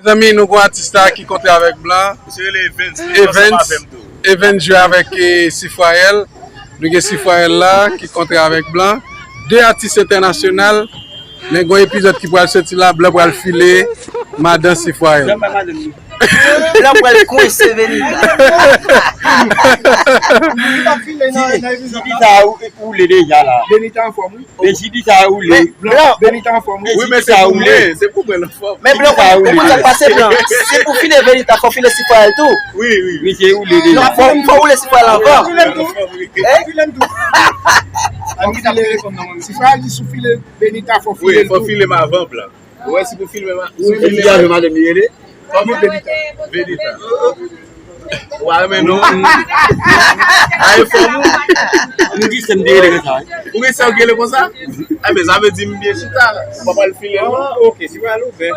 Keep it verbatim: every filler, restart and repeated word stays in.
Mezanmi, nou gon atis la ki kontre avèk blan. Misye rele Evens. Li ansanm avè m tou. Evens jwe avèk eh, Sifrayèl. Nou gen Sifrayèl la ki kontre avèk blan. De atis entènasyonal. Men gon epizòd ki pral soti la, blan pral file madan Sifrayèl. Blan pral kwense Venita. Ti di sa ou, ou le deja la. Benita anfòm wi. Men si di sa ou le. Blan. Benita anfòm wi. Wi, men se pou mwen, se pou mwen l anfòm. Men blan, ou konn sa k pase blan. Se pou file Venita, fò file Sifrayèl tou. Wi, wi. Misye ou le deja. Non, fò, fò ou le Sifrayèl anvan. File m tou. File m tou. An ki ta file konn nan mwen. Sifrayèl di sou file Benita fò file l tou. Wi, fò file m avan blan. Ou wè si pou filme ma. Ou filme avè madanm li rele? Kòman? Venita. Venita. Ou pa renmen non? A e fòm ou? M di se m te rele konsa wi. Ou gen sè w ki rele konsa? Enben sa vle di m byen chita. Ou pa pral file non? Ah, ok, si pral ouvè.